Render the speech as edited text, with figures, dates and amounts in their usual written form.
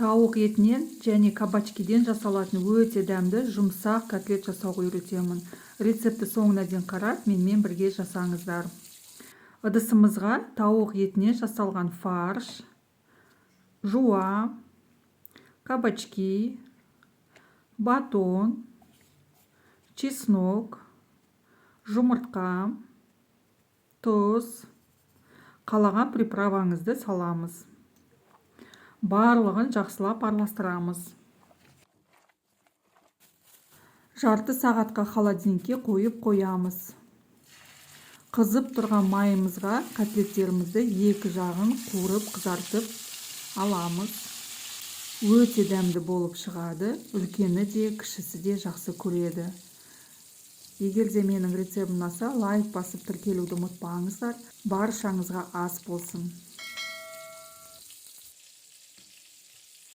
Тауық етінен және кабачкиден жасалатын өте дәмді жұмсақ котлет жасауға үйретемін. Рецептті соңына дейін қарап, менімен бірге жасаңыздар. Ыдысымызға тауық етінен жасалған фарш, жуа, кабачки, батон, чеснок, жұмыртқа, тұз, қалаған приправаңызды саламыз. Барлығын жақсылап араластырамыз. Жарты сағатқа холодильникке қойып қоямыз. Қызып тұрған майымызға котлеттерімізді екі жағын қуырып, қызартып аламыз. Өте дәмді болып шығады. Үлкені де, кішісі де жақсы көреді. Егер де менің рецептім ұнаса, лайк басып, тіркелуді ұмытпаңыздар. Баршаңызға ас болсын.